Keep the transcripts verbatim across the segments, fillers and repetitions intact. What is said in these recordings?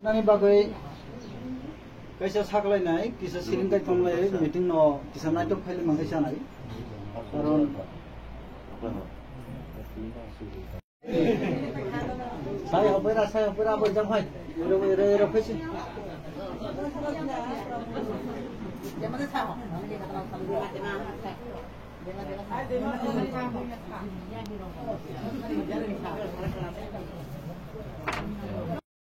Nani bagwi kaisa saklainai, kisa siring kai tonglai, meeting no kisa naitok phaile mangai sanai. Karon Sai hopera, sai hopera, abo jam hai. Ero, ero, ero, phaisi.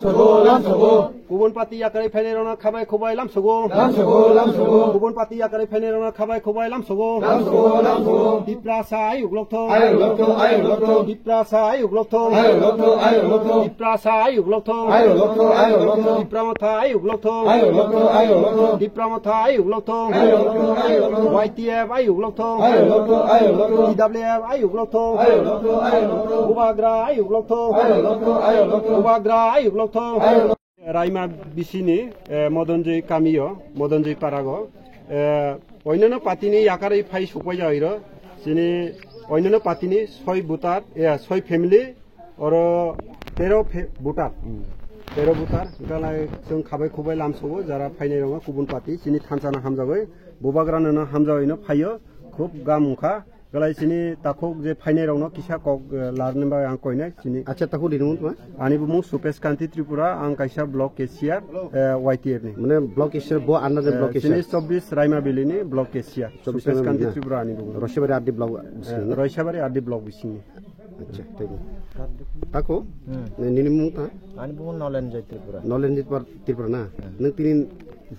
Sogo, lam sogo. Kubun party yakarwi phainairokno khabai khubai lam sogo. Lam sogo, lam sogo. Kubun party yakarwi phainairokno khabai khubai lam sogo. Lam sogo, lam sogo. Tiprasa ayuk lokthong. Ayuk lokthong, ayuk lokthong. Tiprasa ayuk lokthong. Ayuk lokthong, ayuk lokthong. Tiprasa ayuk lokthong. Ayuk lokthong, ayuk lokthong. Tipra Motha ayuk lokthong. Ayuk lokthong, ayuk lokthong. Tipra Motha ayuk lokthong. Ayuk lokthong, ayuk lokthong. Y T F ayuk lokthong. Ayuk lokthong, ayuk lokthong. T W F ayuk lokthong. Ayuk lokthong, ayuk lokthong. Bubagra ayuk lokthong. Ayuk lokthong, ayuk lokthong. Bubagra ayuk lokthong. Ayuk lokthong. Raima bisini, eh, Modonjoi kamio, Modonjoi parago, eh, oinano patini yakarwi phai sukbai jaoiro, chini oinano patini soi butar, eh, soi family, oro tero fe-, butar. Hmm. Tero butar, galai chwng khabai khubai lamsogo, jara phainai rongo kubun pati, chini thansana hamjagoi, bubagrano no hamjagoi no phaio, khub gam wngkha. Belai chini takhuk je phainai rokno kisa kok, eh, larni bagwi ang koinai chini. Acha, takhuk ni mung tma? Ani bumung Supesh Kanti Tripura, ang kaisa block cashier, eh, Y T F ni. Mane block cashier bo under the Eh, block cashier? Chini chobbish Raima Valley ni block cashier. Chobbish Supesh Raima Kanti Valley na? Tripura ani bumung. Roisabari R D block Eh, bising ni? Roisabari R D block bising ni. Acha, thank you. Takhuk? Hmm. Ni, nini mung ta? Ani bumung Nolen Joy Tripura. Nolen Joy Tripura na? Hmm. Nung tini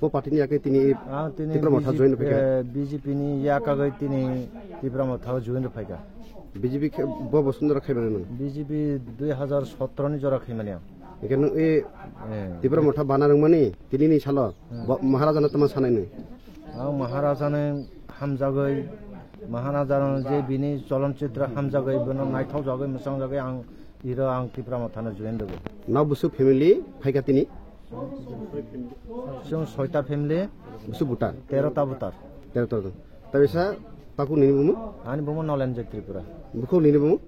Bo party ni yakni tini Ah, tini Tipra Motha B J P, join phaikha. eh, B J P ni yakagwi tini Tipra Motha join phaikha. B J P khe bo bosong jora khaimani nung? B J P dui hazar sotro ni jora khaimani ang. Hingkhe nung e Eh. Tipra Motha bana rwngmani tini ni salo Hmm. bo Maharaja no tamo sanai nung? Ang Maharaja no hamjagwi, Maharaja no je bini cholonchitra hamjagwi, bono naithokjagwi, mwchangjagwi ang Iro ang Tipra Mothano join rwgo. Nao bwswk family phaikha tini? Chwng soita family, Bwswk butar? Tero ta butar. Tero ta butar. Tabisa takhuk nini bumo? Ani bumo Nolenjoy Tripura. Bukhuk nini bumo?